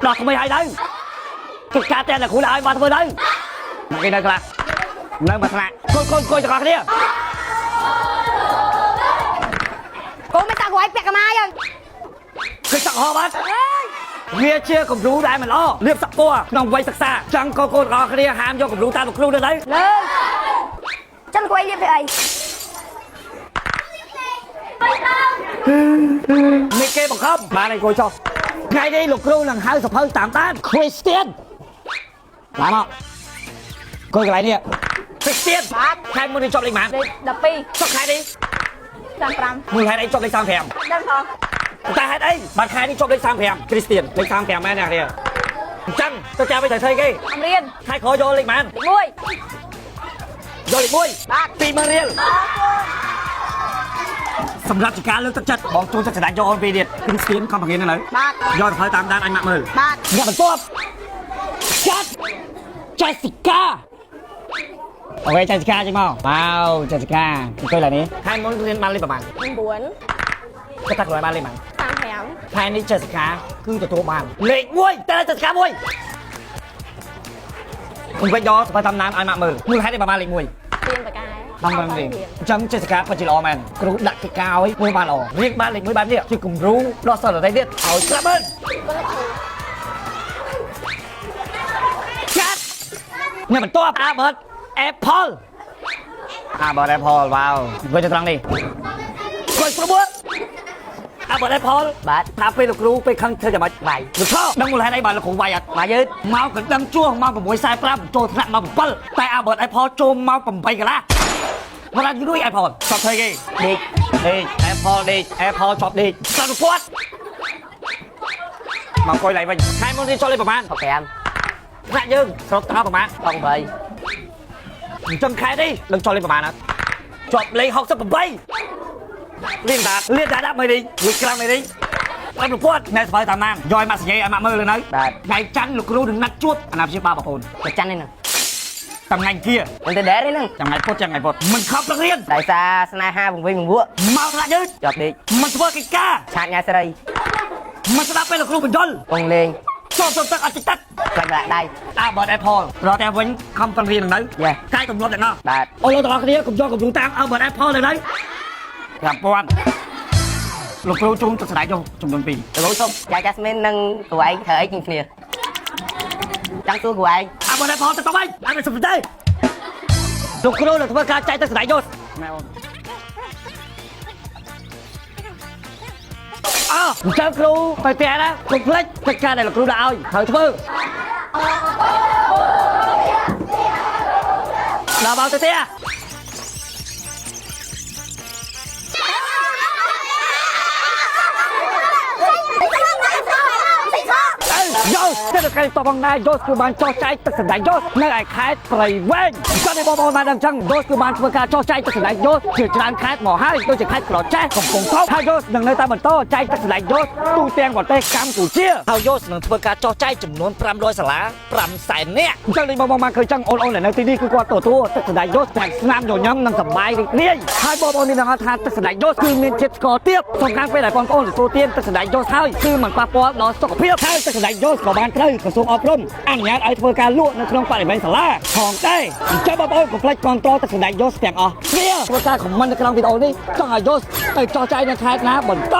ដោះថ្មីឲ្យទៅកិច្ចការតែអ្នកគ្រូឲ្យមកធ្វើទៅគេនៅខ្លះនៅមួយថ្នាក់កូនកូនកូនទាំងអស់គ្នា កូនមិនតាក់គ្រូឯងពាក់កម៉ាយ៉ាង គឺសក់ហោបាត់វាជាគំរូដែលមិនល្អលៀបសក់ពណ៌ក្នុងវ័យសិក្សាចង់កូនកូនទាំងអស់គ្នាហាមយកគំរូតាមលោកគ្រូទៅទៅ លើចឹងគ្រូឯងលៀបធ្វើអី នេះគេបង្ខំបានឯងគួយចុះថ្ងៃនេះលោកគ្រូនឹងហៅសភៅតាមដាន Christian ឡើងមកគួយកន្លែងនេះ Christian បាទ ខែមុននេះជាប់លេខប៉ុន្មាន លេខ12 ចុះខែនេះ 35 មួយហេតុអីជាប់លេខ35 ដឹងផង តែហេតុអីបានខែនេះជាប់លេខ35 Christian លេខ35មែនអ្នកនេះអញ្ចឹងទៅចាំឲ្យត្រូវធ្វើគេ អមរៀន ខែក្រោយយកលេខប៉ុន្មាន លេខ1 យកលេខ1 បាទ 20000រៀលសម្រាប់ជាការលើកទឹកចិត្តបងជួនទឹកសណ្ដាច់យកអូនពីរទៀត Christian ខំបង្រៀននៅ បាទ យកទៅតាមដានអញម៉ាក់មើល បាទ អ្នកបន្ទាប់ចាត់ Jessica អូខេ Jessica ចេញមកវ៉ាវ Jessica អង្គុយឡើយនេះខែមុនរៀនបានលេខប្រហែល 9 គាត់ថាខ្លួនឯងបានលេខប៉ុន្មាន 35 ខែនេះ Jessica គឺទទួលបានលេខ1តែ Jessica 1ខ្ញុំវិញយកស្បើតាមណានឲ្យម៉ាក់មើលមូលហេតុឯងបានលេខ1 ទៀនបកាយ តាមបានវិញអញ្ចឹង Jessica ពិតជាល្អមែនគ្រូដាក់កិច្ចការឲ្យមួយបានល្អរៀងបានលេខ1បែបនេះជាគំរូដល់សិស្សដទៃទៀតឲ្យក្រាប់មើលចាត់អ្នកបន្ទាប់ Albert Apple Albert Apple វ៉ាវវិញទៅត្រង់នេះគាត់ប្រមួត Albert Apple បាទ ថាពេលលោកគ្រូពេលខឹងធ្វើយ៉ាងម៉េច វាយ លោកខដឹងមូលហេតុអីបានលោកគ្រូវាយអត់ មកយឺត មកកណ្ដឹងជួសម៉ោង6:45ចូលថ្នាក់ម៉ោង7តែ Albert Apple ចូលម៉ោង8កន្លះមកដល់យូរ Apple ចប់ធ្វើគេ ដេក ដេក Apple ដេក Apple ចប់ដេកស្រាប់គាត់មកអង្គុយឡើងវិញខែមុននេះចប់លេខប្រហែល 65 ថ្នាក់យើងស្រុកតោប្រហែល 68 អញ្ចឹងខែនេះនឹងចប់លេខប្រហែលអត់ចប់លេខ68លៀនតាលៀនតាដាក់មើលនេះមួយក្រាំមើលនេះអត់ប្រព័ន្ធណែស្បើតាមណានយកឲ្យម៉ាក់សញ្ញាឲ្យម៉ាក់មើលលើនៅ បាទ ថ្ងៃច័ន្ទលោកគ្រូនឹងណាត់ជួបអាណាព្យាបាលបងប្អូន ប្រច័ននេះហ្នឹង តាមថ្ងៃអង្គារ មិនទៅដែរទេហ្នឹង ចាំថ្ងៃពុតចាំថ្ងៃពុតមិនខំប្រឹងរៀន ដោយសារស្នេហាវង្វេងវង្វក់ មកថ្នាក់យើង ជាប់ដេក មិនធ្វើកិច្ចការ ឆាតញ៉ាស្រី មិនស្ដាប់ពេលលោកគ្រូបញ្យល់ ពងលេង ចូលចូលទឹកអត់តិចទឹក ផ្លាច់ម្លាក់ដៃ អាបត Apple រត់តែវិញខំប្រឹងរៀននឹងនៅ យ៉ា កាយទម្លាប់ទាំងអស់ បាទ អូលោកទាំងអស់គ្នាកុំយកគំរូតាម Albert Apple ទៅនៅ5000លោកគ្រូជូនទឹកស្ដាយយកចំនួន2 ទៅលោកសុំចៅចាស្មីននិងគ្រូឯងធ្វើអីជាងគ្នាចង់សួរគ្រូឯង Albert Apple ទៅទៅវិញអត់មានសុំទេលោកគ្រូនឹងធ្វើការចែកទឹកស្ដាយយកម៉ែអូនអើអញ្ចឹងគ្រូទៅផ្ទះណាកុំភ្លេចកិច្ចការដែលលោកគ្រូដាក់ឲ្យត្រូវធ្វើដល់មកទៅផ្ទះ យោតែដល់គេតបងដែរយោគឺបានចោះចែកទឹកសណ្ដែកយោនៅឯខេត្តព្រៃវែងគាត់ឲ្យបងប្អូនបានដឹងចឹងយោគឺបានធ្វើការចោះចែកទឹកសណ្ដែកយោជាច្រើនខេត្តមកហើយដូចជាខេត្តក្រចេះកំពង់ធំហើយយោនឹងនៅតែបន្តចែកទឹកសណ្ដែកយោទូទាំងប្រទេសកម្ពុជាហើយយោនឹងធ្វើការចោះចែកចំនួន500សាលា5សែននាក់អញ្ចឹងនេះបងប្អូនបានឃើញចឹងអូនអូនដែលនៅទីនេះគឺគាត់ទទួលទឹកសណ្ដែកយោទាំងស្នាមញញឹមនិងសប្បាយរីករាយហើយបងប្អូននេះនឹងថាទឹកសណ្ដែកយោគឺមានជាតិស្ករទាបសំខាន់ពេលដែលបងប្អូនទទួលទានទឹកសណ្ដែកយោហើយគឺមិនប៉ះពាល់ដល់សុខភាពហើយទឹកសណ្ដែកយោក៏បានត្រូវក្រសួងអប់រំអនុញ្ញាតឲ្យធ្វើការលក់នៅក្នុងបរិវេណសាលាផងដែរអញ្ចឹងបងប្អូនកុំភ្លេចគ្រប់គ្រងទឹកសណ្ដែកយោទាំងអស់គ្នាធ្វើការខមមិននៅក្នុងវីដេអូនេះចង់ឲ្យយោទៅចោះចែកនៅខេត្តណាបន្ត